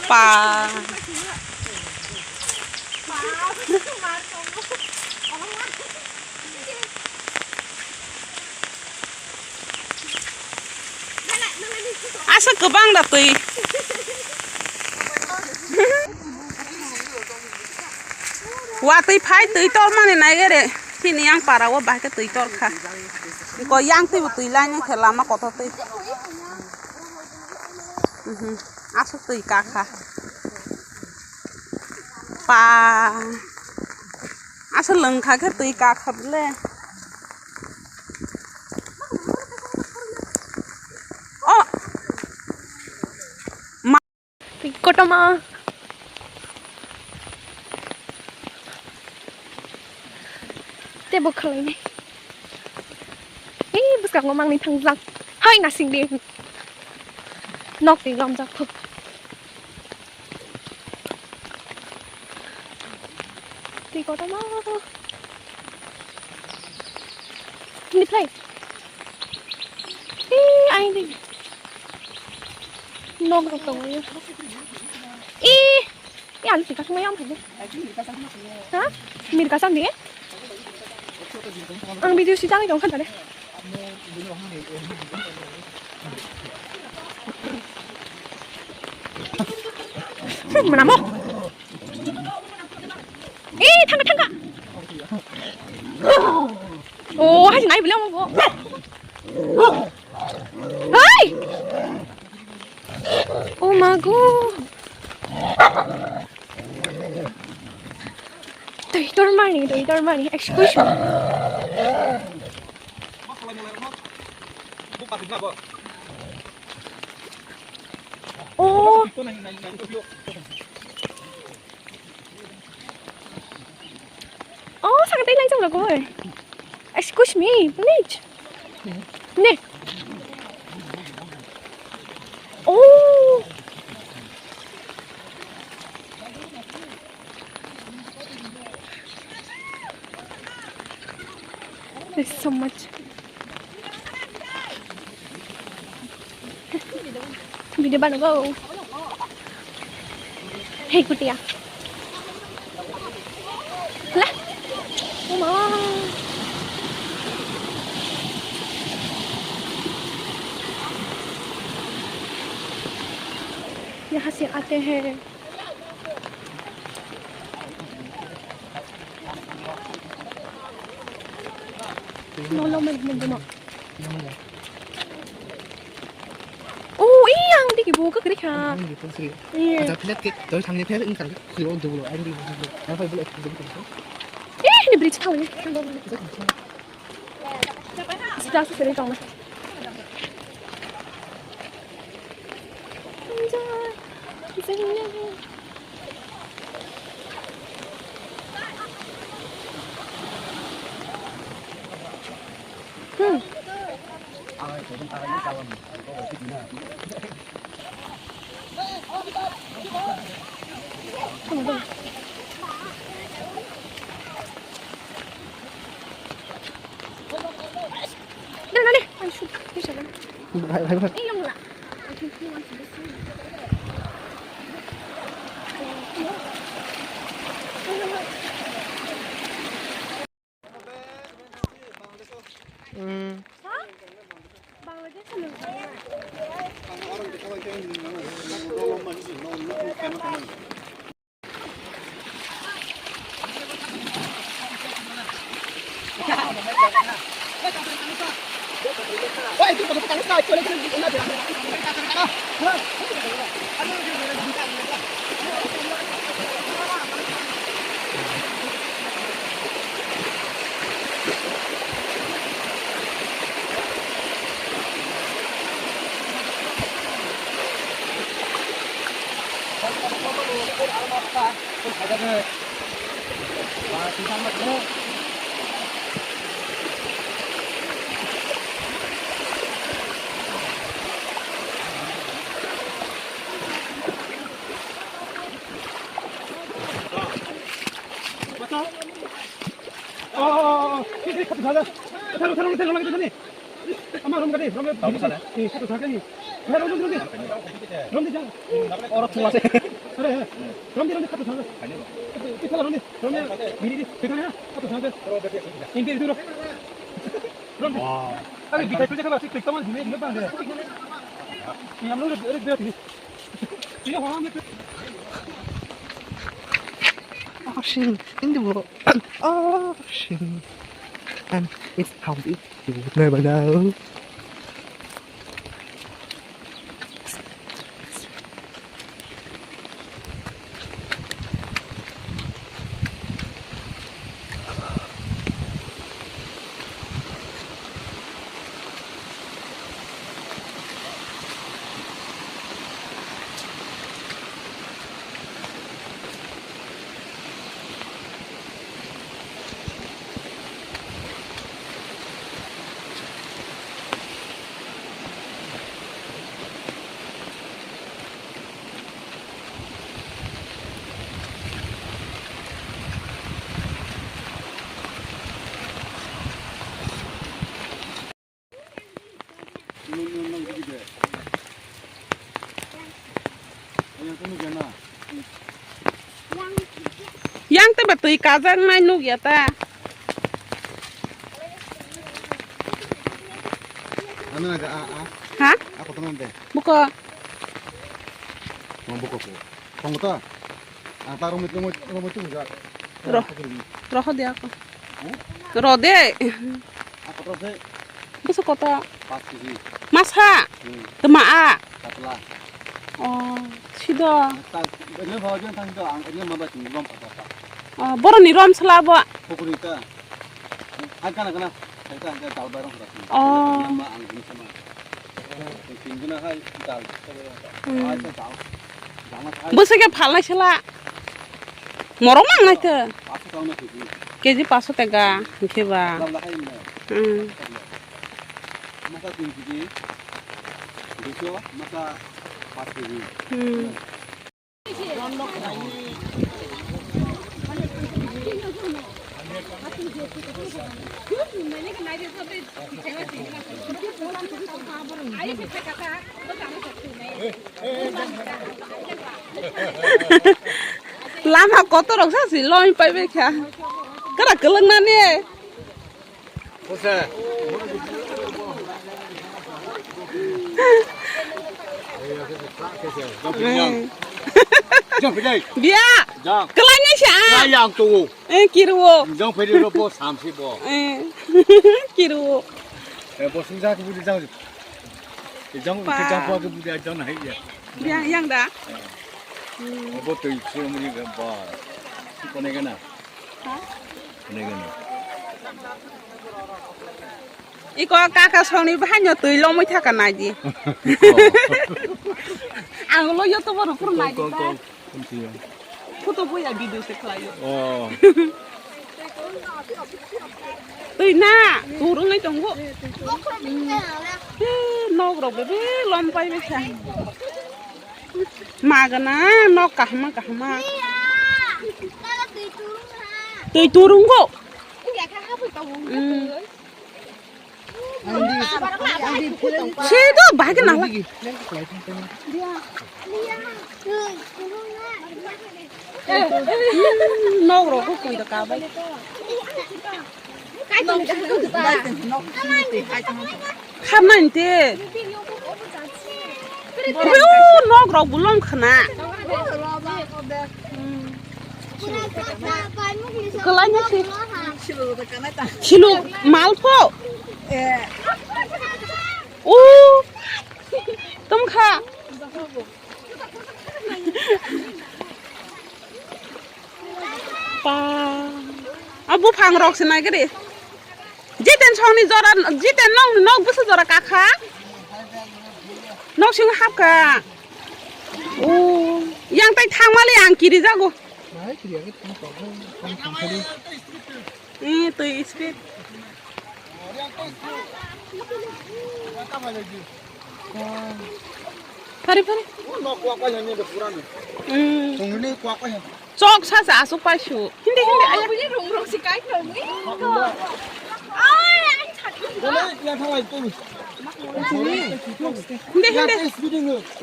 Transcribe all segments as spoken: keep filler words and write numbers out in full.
Pa. Asa kwbang da twi. Watwi phai twi tormani naigere. Chini yang para o bahai khe twi torkha. Ko yang twi bo twi lainai khe lama kotor twi. Mhm. Aswk twi kakha. Pa. Aswk lwngkha khe twi kakha bwle. O. Twi kotorma. Tei bo khwlainai. Ei, bwskango mangni thangjak. Hai, nasing di. Nok twi lomjak kho. Twi kotorma. Ni play. Ih, aini. Nok rok tongo. Ih, ih, ani tika sumai ang thangdi. Ha? Mirka sandi? Ang video si jani dong khan tare. Hmm, mana mo? Eh, thangka, thangka. Oh, hai nai bilang mo. Hai. Oh, mago. Doi tormani, doi tormani. Excuse me. Oh. Oh, sakha tei laijak rok oi. Excuse me, please. Ne. Oh. There's so much. Video bana go. Hey, kutia. La. Uma. यहाँ से आते हैं। No, no, no, no, no. Oh, iya, ang di kibo ka kri kha. Ang di ko sri. Iya. Ada pelet ke, doi thangni pelet ingkar ke, kri o dulo, ang di ko sri. Apa boleh ke dulo? Eh, ini bridge kau ini. Sida su sri kau. Hmm. Dale, dale. Ay, shoot. Bisa, kan? Bye, bye, bye. Eh, yang mana? I think he wants this one. Hmm. Ha? Bangladesh ni. Ocean in the world. Ocean. And it's how it would never know. Yang tei ba twi kajak nai nuk ya ta. Ano na a a. Ha? A kotor nang de. Buko. Mo buko ko. Tong ta. Ang ta romit romit romit tu ja. Ro. Roho de ako. Ro de. Ako to se. Busu koto. Pas kg. Masa. Hmm. Tama a. Katla. Oh, sido. Ta, ini bawa jen tang do ang ini mama sini rom apa apa. Oh, boroni rom sela bo. Pukuri ta. Hai kana kana. Hai ta hai ta dal barang. Oh. Nama ang ini sama. Tingkina hai dal. Hmm. Hai ta dal. Dal hai. Busu ke phalnai sela. Morok mang nai to. Paso tang na kg. Kg paso tega, hingke ba. Dal hai na. Hmm. Masa tin kg, duiso, masa pas kg. Hmm. Lama kotor rok sa si loi pai bai kha. Kara kwlwng nani. Jump, jump. Jump, jump. Biya. Jump. Kwlai ni sa. Kwlai yang tu. Eh, kiru. Jump, pwede ro bo, samsi bo. Eh, kiru. Eh, bo sung jang, budi jang. Jang, pa. Jang, pa, budi jang, hai ya. Yang, yang da. Eh. Hmm. Bo tu itu muni ba. Kone kana. Ha? Kone kana. Iko kaka songni bahanyo twi lomwi thaka naidi. Ang lo YouTube ro phuru naidi ta. Kong, kong, kong, kong. Photo boya video se khlaio. Oh. Twi na, turung ai tongo. Eh, nok rok bebe lom pai besa. Magana nok kahma kahma. Twi turungo. Mm. Sido bahai ke nang. Nok rok ko koi da ka bai. Khamna inte. Nok rok bulong khna. Kwlai no si. Silu mal pho. U. Tum kha. Pa. A buphang rok se nai gari. Jiten songni jora, jiten nong nok busu jora kakha. Nok sing hapka. O, yang tai thangmali ang kiri jago. Eh, twi speed. Pari, pari. Hmm. Chok sa sa asuk paisu. Hindi, hindi, aya. Bini rung rung si kai nong ni. Ai, ai, chak. Hinde, hinde.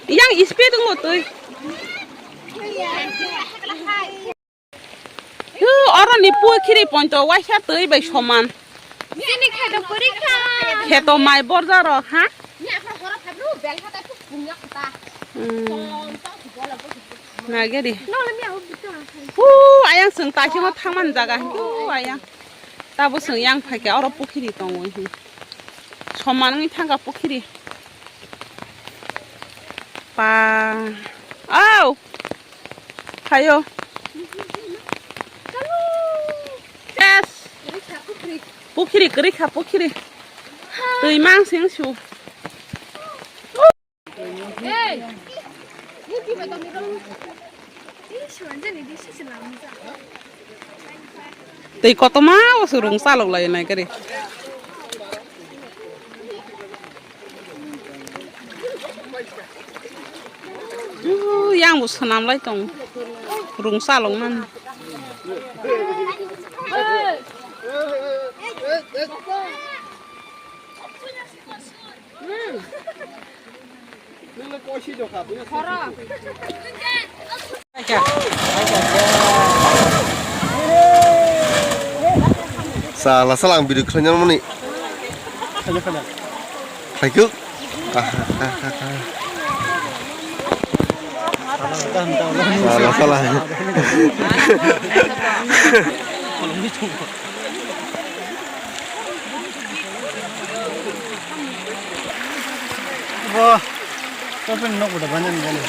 Yang speed wngmo twi. Hu, oro ni pukhiri pointo waisa twi bai soman. Chini kheto kwrwi kha. Kheto mai borja rok, ha? Hmm. Nageri. Hu, ayang chwng taisimo thangmani jaga. Hu, ayang. Tabo chwng yang phaikha oro pukhiri tongo hi. Soman wngwi thangkha pukhiri. Pa. Au. Phaio. Yes. Pukhiri kwrwi kha, pukhiri. Twi mang sing su. Tei kotorma o se rung chalok lai nai kari. Yang bo swnam lai tong rung chalok nani. Sala sala ang video khlaina mani. Thank you. Sala sala. Bo, open nok udah banyak nih.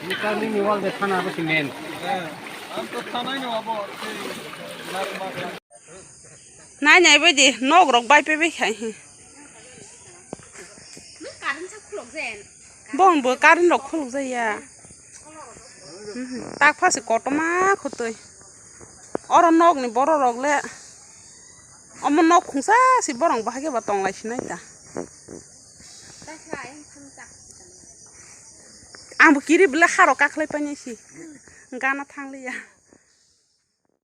Ini turning ni wall de thana apa sih, men? Nai nai bai di, nok rok bai pe bai khai. Bong bo current rok khuluk jaya. Mhm. Tak phasi kotorma khutui. Oro nok ni borok rok le. Omo nok khungsa si borok bahai khe ba tong lai sinai ta. Ang bo kiri bwle haro kakhwlai painai si. Gana thang liya.